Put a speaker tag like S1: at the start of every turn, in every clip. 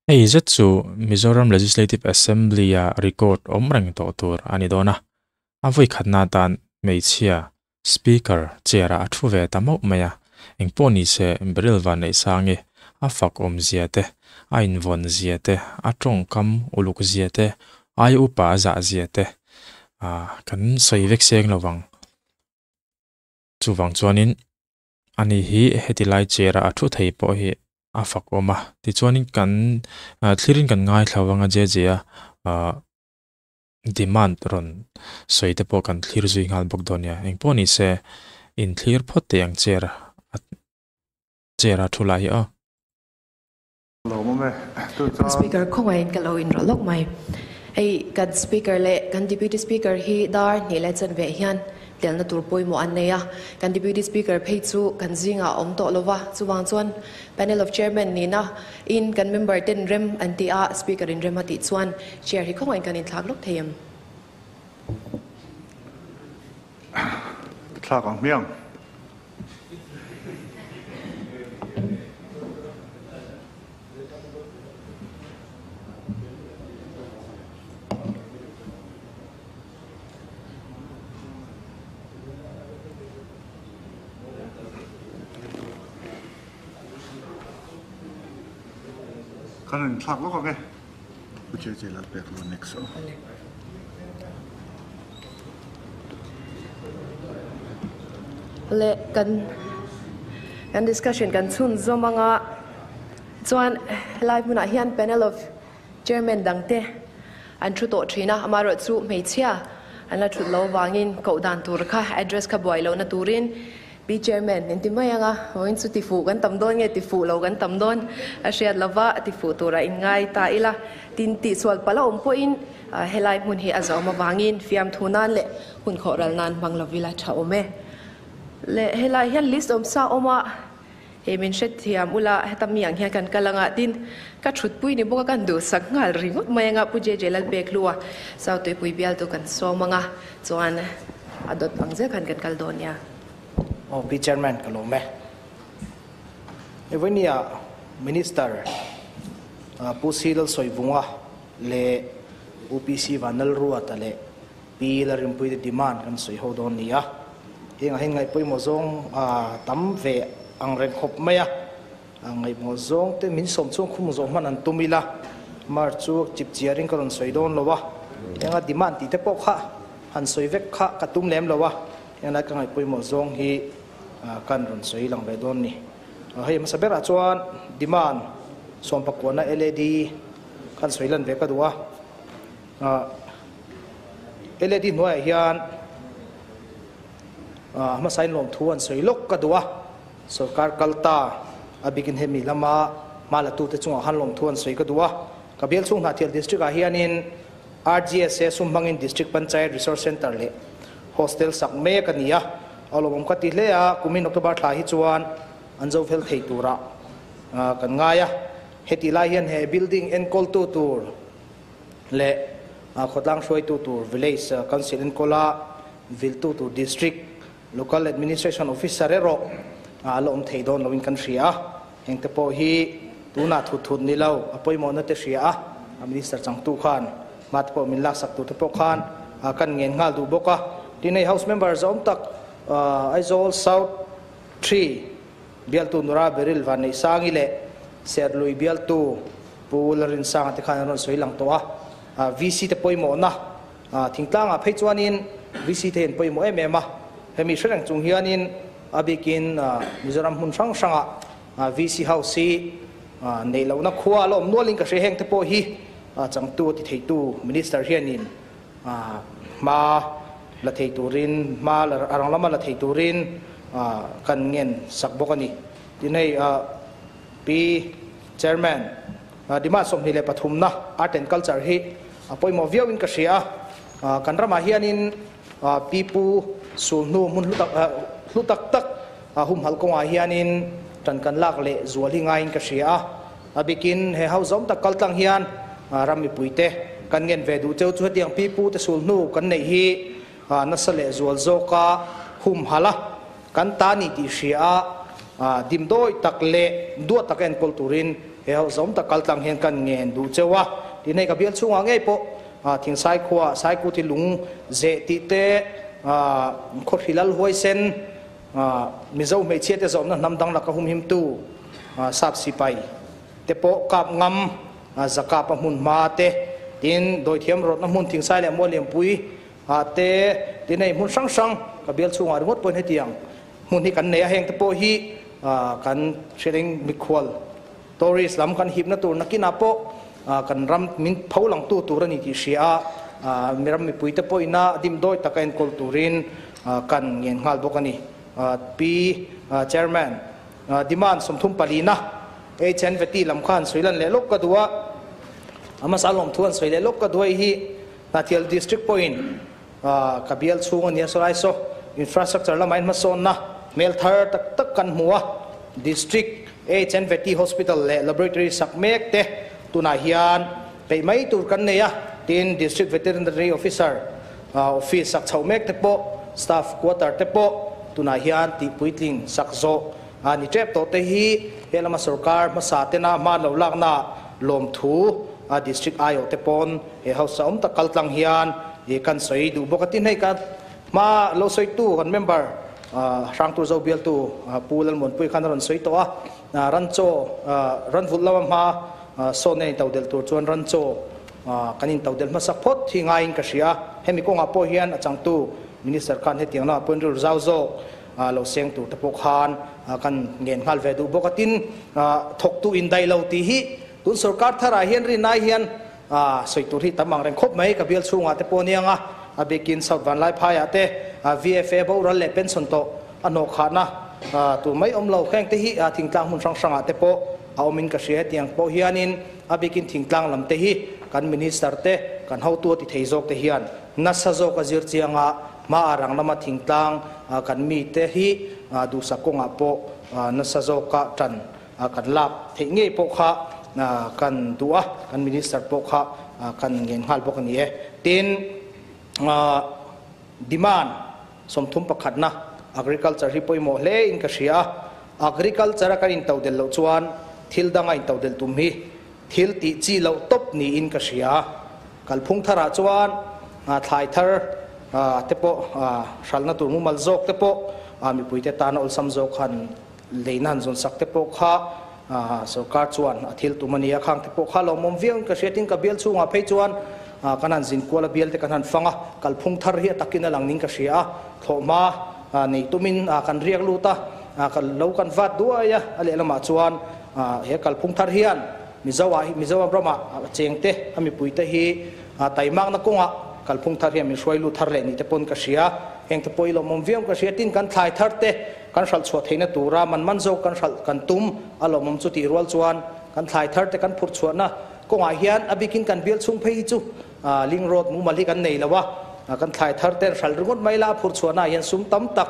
S1: Hei zet chu Mizoram Legislative Assembly-a record awm reng tawh tur a ni dawn a, a vawi khatna atan hmeichhia Speaker chair-ah a thu ve ta mauh mai a, engpawh ni se Beryl Vanneihsangi a fak awmzia te, a invawnzia te, a tawngkam ulukzia te, ai upa a zahzia te kan sawi vek seng lo vang. Chuvang chuanin ani hi heti lai chair a a thu thei pawh hi a fak awm a tichuanin kan thlirin kan ngaithla vang a je je a ahh demand rawn sawi te pawh kan thlir zui nghal bawk dawn nia engpawh ni se inthlir phawt teh ang chair a chair a thu lai hi aw.
S2: Speaker khawngaihin ka lo inrawlh lawk mai. Hei kan Speaker leh kan Deputy Speaker hi dar hnih leh chanve hian telna tur pawimawh an nei a. Kan Deputy Speaker phei chu kan zingah a awm tawh lo va, chuvang chuan Panel of Chairman nihna in kan member ten rem an ti a, Speaker in rem a tih chuan Chair hi khawngaihin kan inthlak lawk thei em?
S3: Thlak ang hmiang. Kan rawn thlak lawk ang e. Pu Che Che Lalpek lo next aw.
S2: Le kan kan discussion kan chhun zawm anga chuan helai hmunah hian panel of chairman dangte an thu tawh thin a, amaherawhchu hmeichhia an la thut lo vangin koh dan tur kha address kha buai lohna turin Pi Chairman, in ti mai anga, vawiin chu tifuh kan tam dawn nge tifuh lo kan tam dawn a hriat lova tifuh turah in ngai ta ila. Tin, tihsual palh a awm pawhin helai hmun hi a zawm avangin fiamthu nan leh hun khawh ral nan hmang lovila tha awm e. Leh helai hian list awm sa awm a, hei min hrethiam ula heta mi ang hian kan kal anga tin ka thutpui ni bawk a kan duhsak nghal ringawt mai anga Pu JJ Lalpekhlua South Tuipui bialtu kan sawm anga chuan a dawt ang zel khan kan kal dawn nia.
S4: Aw Pi Chairman ka lawm e. Evonia Minister Pu C Lalsawivunga leh UPC Vanlalruata leh Pi Lalrinpuii te demand kan sawi ho dawn ni a. Heng ah hian ngaihpawimawh zawng tam ve ang reng khawp mai a. Ngaihmawh zawng te min sawm chuan khum zawh hman an tum ila, mar chu chip chiarin ka rawn sawi dawn lo a. Enga demand tih te pawh kha han sawi vek kha ka tum lem lo a. Englai ka ngaihpawimawh zawng hi kan rawn sawi lang ve dawn ni. Hei hmasa berah chuan demand sawmpakuana LAD khan sawi lan ve ka duh a. LAD hnuaiah hian hmasain lawmthu an sawi lawk ka duh a. Sorkar kal ta a bikin hemi lama hma la tute chungah khan lawmthu an sawi ka duh a. Ka bial chhung Hnahthial District ah hianin RGSA sum hmangin District Panchayat Resource Centre leh Hostel sak mek a ni a. A lawmawm ka ti hle a, kumin October thla hi chuan an zo fel thei turah kan ngai a. Hetih lai hian he building enkawltu tur leh khawtlang hruaitu tur Village Council enkawla viltu tur District Local Administration Officer erawh a la awm thei dawn loin kan hria a, hengte pawh hi tunah thut thut ni lo, a pawimawhna te hria a, a Minister changtu khan hma te pawh min laksak tur te pawh khan kan ngen nghal duh bawk a. Tin hei House Member zawm tak Aizawl South Three bialtu Nura Beryl Vanneihsangi leh Serlui bialtu Pu Lalrinsanga te khan an rawn sawi lang tawh a, VC te pawimawhna Thingtlangah phei chuanin VC te in pawimawh em em a, hemi hre reng chung hianin a bikin Mizoram hmun hrang hrangah VC House hi neih lohna khua a la awm nualin ka hria heng te pawh hi changtu a ti theitu Minister hianin hma la thei turin hma a rang lama la thei turin kan ngen sak bawk a ni. Tin hei Pi Chairman Demand 23 na Art and Culture hi a pawimawh viauin ka hria a, kan ramah hianin pipu sulhnu hmun hlu tak tak humhalh kawngah hianin tan kan lak leh zual hi ngaiin ka hria a, a bikin he ho zawm tak kaltlang hian ram mipuite kan ngen ve duh cheu chu hetiang pipu te sulhnu kan neih hi nasa leh zual zawka humhalh a kan ta ni tih hria a, dimdawi tak leh duat taka enkawl turin. He ho zom ta kaltlang hian kan ngen du chewa ti nei ka bial chunga ngei po thing sai khuwa sai ku ti lung ze ti te kho thilal huai sen mizo mei che te zom na nam dang la ka hum him tu sap sipai te po kap ngam zaka pa mun ma te tin doi thiam rot na mun thing sai le mo liam pui te ti nei mun sang sang ka bial chunga ringot pon hetiang mun hi kan nei a heng te po hi kan sharing mikhwal tourist lam kan hip na tur nakina po kan ram min pholang tu tur ani ti sia miram mi puite po ina dim doi taka en kol turin kan ngen ngal bokani p chairman demand somthum palina HNVT lam khan soilan le lok ka duwa ama salom thuan soile lok ka duai hi Nathial district point kabial chung ania solai so infrastructure lamain ma son na mel thar tak tak kan muwa district HNVT hospital le laboratory sakmek te tuna hian pe mai tur kan neya tin district veterinary officer office sak chaumek te po staff quarter te po tuna hian ti puitling sakzo ani trep to te hi helama sarkar ma sa te na ma lo lak na lom thu district ayo te pon he house om ta kaltlang hian e kan soi du bokatin hei ka ma lo soi tu kan member rang tu zo bial tu pulal mon pui khan ron soi to a ran cho ran vul lama ma so nei tau del tur chuan ran cho kanin tau del ma sak phot thi ngai in ka ria hemi ko nga po hian achang tu minister khan he tiang na pon rul zau zo lo seng tu te pok khan kan ngen ngal ve du bokatin thok tu in dai lo ti hi tun sarkar thara hian ri nai hian soi tur hi tamang reng khop mai ka bial chunga te ponianga abekin south van lai phaya te VFA bo ral le pension to ano khana tu mai om lo kheng te hi thingtlang mun sang sanga te po aumin ka hria tiang po hianin abikin thingtlang lam te hi kan minister te kan ho tu ti thei jok te hian nasa jok azir chianga ma arang lama thingtlang kan mi te hi du sakonga po nasa jok ka tan kan lap thei ngei po kha kan duwa kan minister po kha kan ngen hal po kan ye tin demand somthum pakhat na agriculture hi poimo hle in ka hria agriculture kan in tau del lo chuan thil danga in tau del tum hi thil ti chi lo top ni in ka hria kalphung thara chuan thlai thar te po hral na tur mu mal jok te po mi puite tan ol sam jok han leinan zon sak te po kha sarkar chuan a thil tumania khang te po kha lo mom viang ka hriatin ka bial chunga phei chuan kanan zin kuala bial te kanan fanga kalphung thar hi takina lang ning ka hria thoma nei tumin kan riak luta kan lo kan vat duaya ale lama chuan he kalphung thar hian mizawa mizawa brahma chengte ami puite hi taimak na konga kalphung thar hian mi hruai lu thar le ni te pon ka hria heng te poi lo mom viang ka hria tin kan thlai thar te kan hral chhuah theina tura man man zo kan hral kan tum alo mom chu ti rual chuan kan thlai thar te kan phur chhuah na konga hian abikin kan bial chung phei chu ling road mu mali kan nei lawa kan thlai thar te hral ringot mai la phur chhuah na hian sum tam tak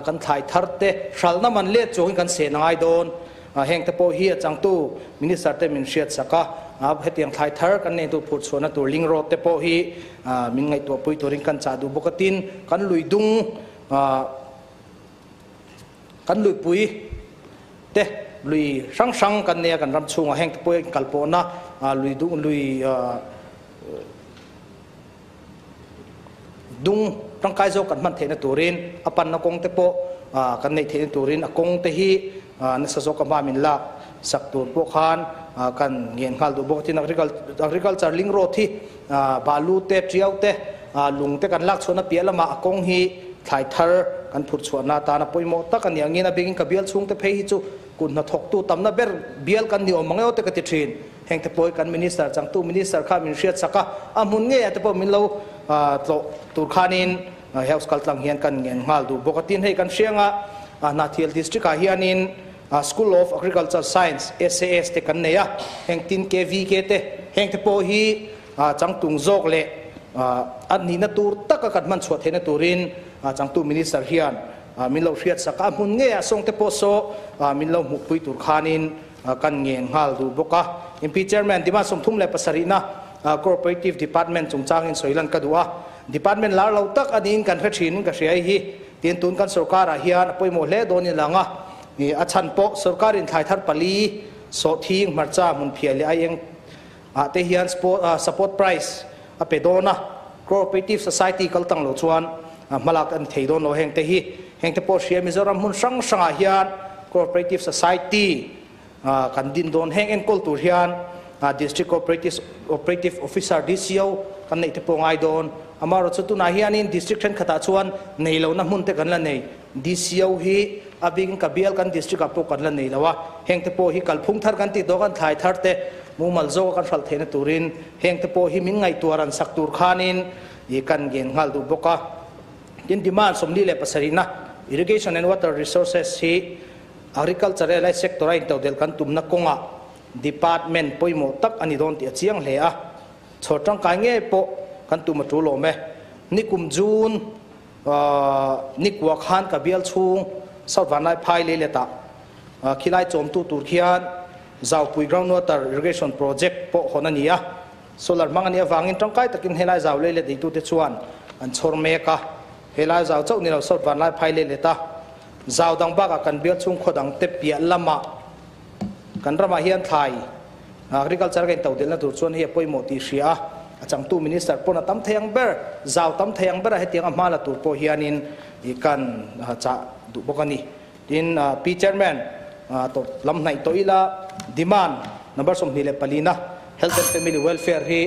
S4: kan thlai thar te hral na man le chuang kan se ngai don heng te po hi changtu minister te min hriat saka hetiang thlai thar kan nei tu phur chhuah na tur ling road te po hi min ngai tu pui turin kan cha du bokatin kan lui dung kan lui pui te lui sang sang kan ne kan ram chunga heng te poi kalpona lui dung lui dung tangkai zo kan man theina turin apan na kong te po kan nei theina turin a kong te hi na sa zo ka ma min lak sak tur po khan kan ngen ngal du bok tin agriculture ling road hi balu te triau te lung te kan lak chona pialama a kong hi thlai thar kan phur chhuah na ta na poimo tak ani angin a bigin ka bial chung te phei hi chu kun na thok tu tamna ber bial kan ni omang te ka ti thin heng te poi kan minister changtu minister kha min hriat saka a mun nge te po min lo tlo tur khanin health kal tlang hian kan ngen ngal du bokatin hei kan hrianga Nathial district a hianin School of Agriculture Science SAS te kan neya heng tin KVK te heng te po hi changtung jok le ani na tur taka kan man chhuah theina turin changtu minister hian min lo hriat saka mun nge a song te po so min lo mu pui tur khanin kan ngen ngal du boka MP chairman dima somthum le pasarina cooperative department chungchang in soilan ka duwa department lar lo tak anin kan hrethin ka hriai hi tin tun kan sarkar a hian poimo hle donin langa ni a chan po sarkar in thlai thar pali Sawhthing, Hmarcha, Hmunphiah leh Aieng ah te hian support price a pe dawn a, Cooperative Society kal tang lo chuan hmalak a ni thei dawn lo heng te hi. Heng te pawh hria Mizoram hmun hrang hrangah hian Cooperative Society kan din dawn. Heng enkawl tur hian District Cooperative Officer, DCO, kan neih te pawh ngai dawn. Amaherawhchu tunah hianin District thenkhatah chuan nei lohna hmun te kan la nei. DCO hi a bikin ka bial kan district ah pawh kan la nei lo a, heng te pawh hi kalphung thar kan tih tawh kan thlai thar te mumal zawka kan hralh theihna turin heng te pawh hi min ngaihtuah ran sak tur khanin i kan ngen nghal duh bawk a. Tin, demand 47na Irrigation and Water Resources hi Agriculture leh Allied Sector a intodelh kan tumna kawngah department pawimawh tak a ni dawn tih a chiang hle a, chhawr tangkai ngei pawh kan tum a tul awm e. Nikum June Nikua khan ka bial chhung South Vanlai Phai leiletah khilai chawmtu tur khian Zaupui Groundwater Irrigation Project pawh hawn a ni a. Solar hmang a nih avangin tangkai takin helai zau leilet eitute chuan an chhawr mek a. Helai zau chauh ni lo South Vanlai Phai leileta zau dang bakah kan bial chhung khaw dangte piah lamah kan ramah hian thlai Agriculture ka intodelhna tur chuan hei a pawimawh tih hria a, a changtu Minister pawn a tam thei ang ber, zau tam thei ang bera hetiang a hma la tur pawh hianin i kan chah duh bawk a ni. Tin, Pi Chairman, tawp lam hnaih tawh ila demand number 24 na Health and Family Welfare hi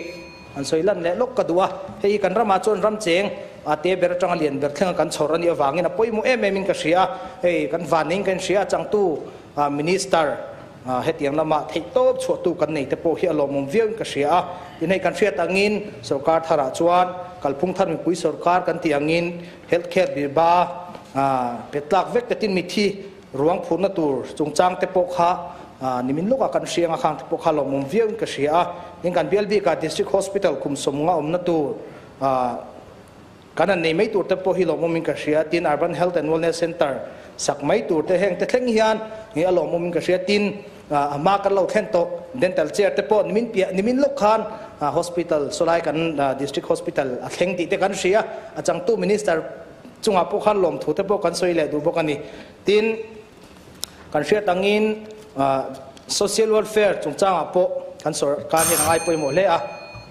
S4: an sawi lan leh lawk ka duh a, hei hi kan ramah chuan ram cheng a te ber atanga lian ber thlenga kan chhawr a nih avangin a pawimawh em em in ka hria a, hei kan vaneng kan hria a changtu Minister Hetiang lama theihtawp chhuahtu kan nei te pawh hi a lawmawm viauin ka hria a. Tin hei kan hriat angin sorkar tharah chuan kalphung thar mipui sorkar kan tih angin health care birba pe tlak vek te tin mithi ruang phurna tur chungchang te pawh kha nimin lawkah kan hria anga khang te pawh kha lawmawm viauin ka hria a. Tin kan bial bikah district hospital kum sawmnga awmna tur Kan han nei mai tur te pawh hi lawmawmin ka hria, tin Urban Health and Wellness Centre sak mai tur te heng te thleng hian nge a lawmawmin ka hria, tin a hma kan lo thlen tawh dental chair te pawh nimin piah nimin lawk khan hospital sawlai kan district hospital a thleng tih te kan hria, a changtu minister chungah pawh khan lawmthu te pawh kan sawi leh duh bawk a ni. Tin kan hriat angin social welfare chungchangah pawh kan sorkar hian a ngai pawimawh hle a,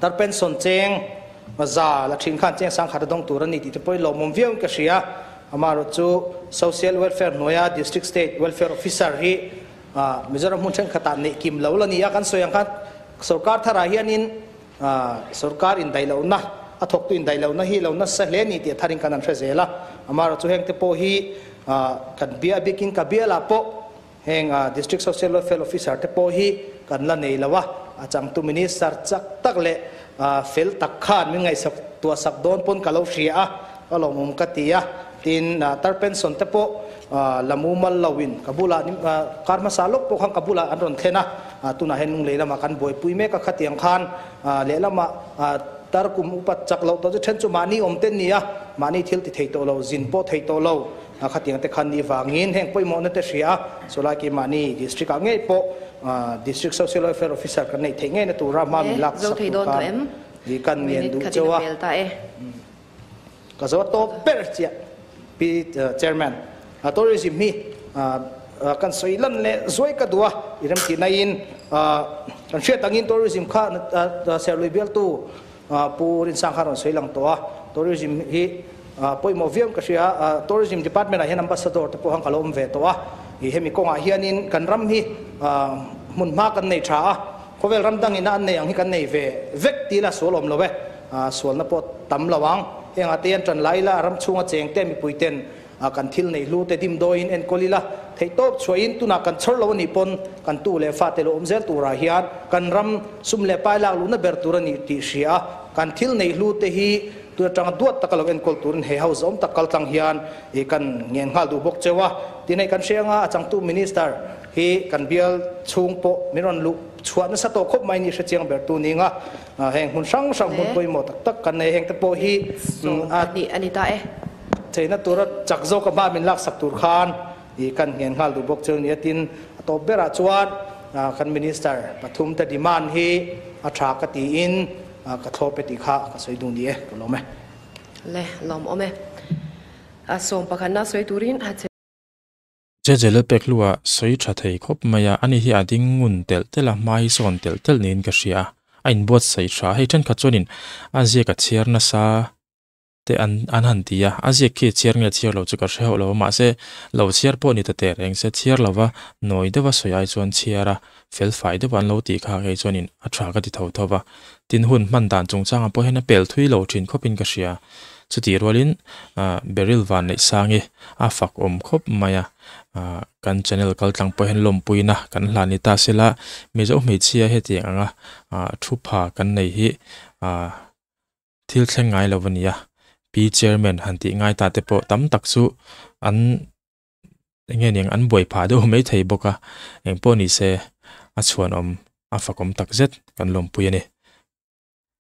S4: tar pension cheng Za la thin khan cheng sangkhat a dawng tur a ni tih te pawhin lawmawm viauin ka hria. Amaherawh chu Social Welfare hnuaia District State Welfare Officer hi Mizoram hmun thenkhatah neih kim lo la ni a, kan sawi ang khan sorkar tharah hianin sorkar indaihlohna, a thawktu indaihlohna hi lo nasa hle a ni tih a tharin kan han hre zel a. Amaherawh chu heng te pawh hi kan bia bikin ka bialah pawh Heng District Social Welfare Officer te pawh hi kan la nei lo a, a changtu Minister chak tak leh fel tak khan min ngaihsak tuahsak dawn pawn ka lo hria a, ka lawmawm ka ti a. Tin, tar pension te pawh la mumal loin ka bulah kar hmasa lawk pawh khan ka bulah an rawn thlen a, tunah hian lunglei lamah kan buaipui mek a, khatiang khan lehlamah tar kum upat chak loh tawh chu then chu mahni awm te an ni a, mahni thil ti thei tawh lo, zin pawh thei tawh lo. A khatiang te khan ni vangin heng pawimawhna te hria a, chulai keimahni district ah ngei pawh District Social Welfare Officer kan neih theih ngeina tura hma min lak sak tur khan i kan ngen duh cheu a. Ka zo tawp ber chiah Pi Chairman, Tourism hi kan sawi lan leh zuai ka duh a, i remtih naiin kan hriat angin tourism kha Serlui bialtu Pu Rinsang kha rawn sawi lang tawh a, tourism hi pawimawh viau in ka hria a, tourism department ah hian ambassador te pawh han ka lo awm ve tawh a, ih hemi kawngah hianin kan ram hi hmun hma kan nei tha a, khawvel ram dangin a an nei ang hi kan nei ve vek ti ila sual awm lo e, sualna pawh tam lo ang, hengah te hian tan la ila ram chhunga cheng te mipui ten Kan thil neih hlu te dimdawiin enkawl ila, theihtawp chhuahin tunah kan chhawr lo a nih pawn kan tu leh fate lo awm zel turah hian kan ram sum leh pai lak luhna ber tur a nih tih hria a, kan thil neih hlu te hi tun atanga duat taka lo enkawl turin he house awm tak kaltlang hian i kan ngen nghal duh bawk cheu a. Tin hei kan hre anga a changtu Minister hi kan bial chhung pawh min rawn luh chhuah nasa tawh khawp mai ni hre chiang ber tu ning a, heng hmun hrang hrang hmun pawimawh tak tak kan nei heng te pawh hi a
S2: ni ta e.
S4: Theihna tura chak zawk a hma min laksak tur khan i kan nghen nghal duh bawk cheu nia tin a tawp berah chuan kan minister pathum te demand hi a tha ka tiin ka thlawp e tih kha ka sawi duh ni e ka lawm e.
S2: Le lawm awm e. A sawm pakhatna sawi turin a che.
S1: Jeje Lalpek hlua sawi tha thei khawp mai a, ani hi a ding ngun telh telh a, hma hi sawn telh telh niin ka hria a, a inbuatsaih tha. Hei thenkhat chuanin a ziak a chhiar nasa te an an han ti a, a ziak khi chhiar nge chhiar lo chu ka hre hauh lo a, mahse lo chhiar pawh ni ta teh reng se chhiar lova nawi deuha sawi ai chuan chhiar a, fel fai deuha an lo tih kha kei chuanin a tha ka ti tho tho va. Tin hun hman dan chungchangah pawh hian a pel thui lo thin khawpin ka hria. Chutih rualin Beryl Vanneihsangi a fak awm khawp mai a, kan channel kal tlang pawh hian lawmpuina kan hlan ni ta sela, Mizo hmeichhia hetiang anga thu pha kan nei hi thil thleng ngai lo a ni a, Pi Chairman han tih ngai ta te pawh tam tak chu an eng nge niang an buai phah deuh mai thei bawk a, engpawh ni se a chhuanawm a fakawm takzet kan lawmpui a ni.